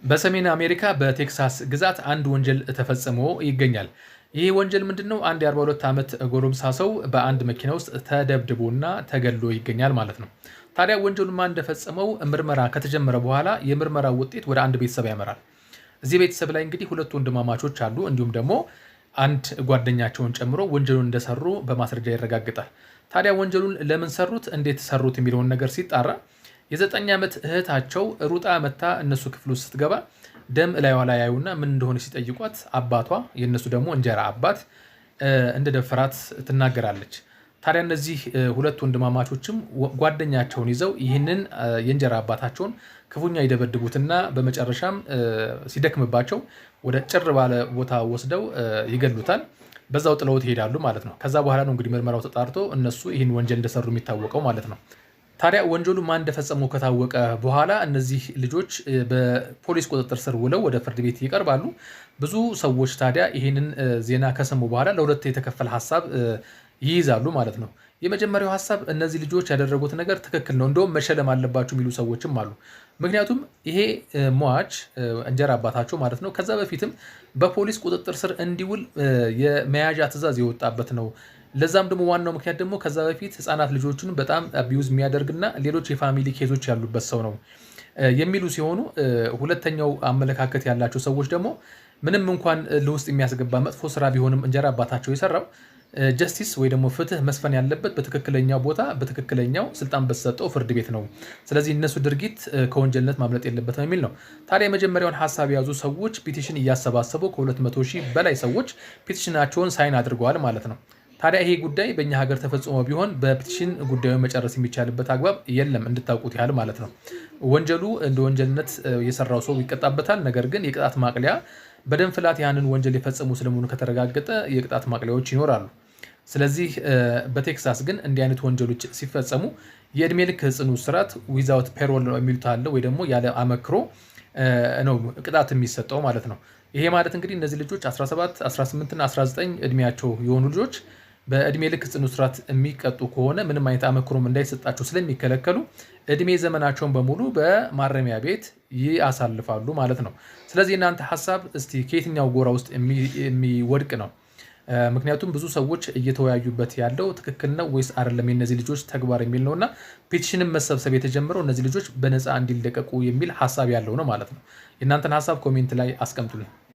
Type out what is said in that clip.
በሰሜን አሜሪካ በቴክሳስ ግዛት አንድ ወንጀል ተፈጽሞ ይገኛል። ይህ ወንጀል ምንድን ነው? አንድ የ42 ዓመት ጎረምሳ ሰው በአንድ መኪና ውስጥ ተደብድቦና ተገድሎ ይገኛል ማለት ነው። ታዲያ ወንጀሉን ማን እንደፈጸመው ምርመራ ከተጀመረ በኋላ የምርመራ ውጤት ወደ አንድ ቤተሰብ ያመራል። እዚህ ቤተሰብ ላይ እንግዲህ ሁለት ወንድማማቾች አሉ፣ እንዲሁም ደግሞ አንድ ጓደኛቸውን ጨምሮ ወንጀሉን እንደሰሩ በማስረጃ ይረጋግጣል። ታዲያ ወንጀሉን ለምን ሰሩት፣ እንዴት ሰሩት የሚለውን ነገር ሲጣራ የ9 ዓመት እህታቸው ሩጣ መጥታ እነሱ ክፍል ውስጥ ስትገባ ደም እላይዋ ላይ ያዩና ምን እንደሆነ ሲጠይቋት አባቷ፣ የእነሱ ደግሞ እንጀራ አባት፣ እንደደፈራት ትናገራለች። ታዲያ እነዚህ ሁለት ወንድማማቾችም ጓደኛቸውን ይዘው ይህንን የእንጀራ አባታቸውን ክፉኛ ይደበድቡትና በመጨረሻም ሲደክምባቸው ወደ ጭር ባለ ቦታ ወስደው ይገሉታል። በዛው ጥለውት ይሄዳሉ ማለት ነው። ከዛ በኋላ ነው እንግዲህ ምርመራው ተጣርቶ እነሱ ይህን ወንጀል እንደሰሩ የሚታወቀው ማለት ነው። ታዲያ ወንጀሉ ማን እንደፈጸመው ከታወቀ በኋላ እነዚህ ልጆች በፖሊስ ቁጥጥር ስር ውለው ወደ ፍርድ ቤት ይቀርባሉ። ብዙ ሰዎች ታዲያ ይህንን ዜና ከሰሙ በኋላ ለሁለት የተከፈለ ሀሳብ ይይዛሉ ማለት ነው። የመጀመሪያው ሀሳብ እነዚህ ልጆች ያደረጉት ነገር ትክክል ነው፣ እንደውም መሸለም አለባቸው የሚሉ ሰዎችም አሉ። ምክንያቱም ይሄ ሟች እንጀራ አባታቸው ማለት ነው፣ ከዛ በፊትም በፖሊስ ቁጥጥር ስር እንዲውል የመያዣ ትዕዛዝ የወጣበት ነው። ለዛም ደግሞ ዋናው ምክንያት ደግሞ ከዛ በፊት ህፃናት ልጆችን በጣም abuse የሚያደርግና ሌሎች የ family case ኦች ያሉበት ሰው ነው የሚሉ ሲሆኑ፣ ሁለተኛው አመለካከት ያላቸው ሰዎች ደግሞ ምንም እንኳን እልህ ውስጥ የሚያስገባ መጥፎ ስራ ቢሆንም እንጀራ አባታቸው የሰራው፣ justice ወይ ደግሞ ፍትህ መስፈን ያለበት በትክክለኛው ቦታ በትክክለኛው ስልጣን በተሰጠው ፍርድ ቤት ነው። ስለዚህ እነሱ ድርጊት ከወንጀልነት ማምለጥ የለበትም የሚል ነው። ታዲያ የመጀመሪያውን ሀሳብ የያዙ ሰዎች petition እያሰባሰቡ ከ200 ሺህ በላይ ሰዎች petition ኣቸውን sign አድርገዋል ማለት ነው። ታዲያ ይሄ ጉዳይ በእኛ ሀገር ተፈጽሞ ቢሆን በ petition ጉዳዩን መጨረስ የሚቻልበት አግባብ የለም፣ እንድታውቁት ያህል ማለት ነው። ወንጀሉ እንደ ወንጀልነት የሰራው ሰው ይቀጣበታል። ነገር ግን የቅጣት ማቅለያ በደም ፍላት ያንን ወንጀል የፈጸሙ ስለመሆኑ ከተረጋገጠ የቅጣት ማቅለያዎች ይኖራሉ። ስለዚህ በቴክሳስ ግን እንዲህ አይነት ወንጀሎች ሲፈጸሙ የእድሜ ልክ ጽኑ እስራት without parole የሚሉት አለ፣ ወይ ደግሞ ያለ አመክሮ ነው ቅጣት የሚሰጠው ማለት ነው። ይሄ ማለት እንግዲህ እነዚህ ልጆች 17፣ 18 እና 19 እድሜያቸው የሆኑ ልጆች በእድሜ ልክ ጽኑ እስራት የሚቀጡ ከሆነ ምንም አይነት አመክሮም እንዳይሰጣቸው ስለሚከለከሉ እድሜ ዘመናቸውን በሙሉ በማረሚያ ቤት ያሳልፋሉ ማለት ነው። ስለዚህ እናንተ ሀሳብ እስቲ ከየትኛው ጎራ ውስጥ የሚወድቅ ነው? ምክንያቱም ብዙ ሰዎች እየተወያዩበት ያለው ትክክል ነው ወይስ አይደለም የእነዚህ ልጆች ተግባር የሚል ነው፣ እና petition ም መሰብሰብ የተጀመረው እነዚህ ልጆች በነፃ እንዲለቀቁ የሚል ሀሳብ ያለው ነው ማለት ነው። የእናንተን ሀሳብ comment ላይ አስቀምጡልኝ።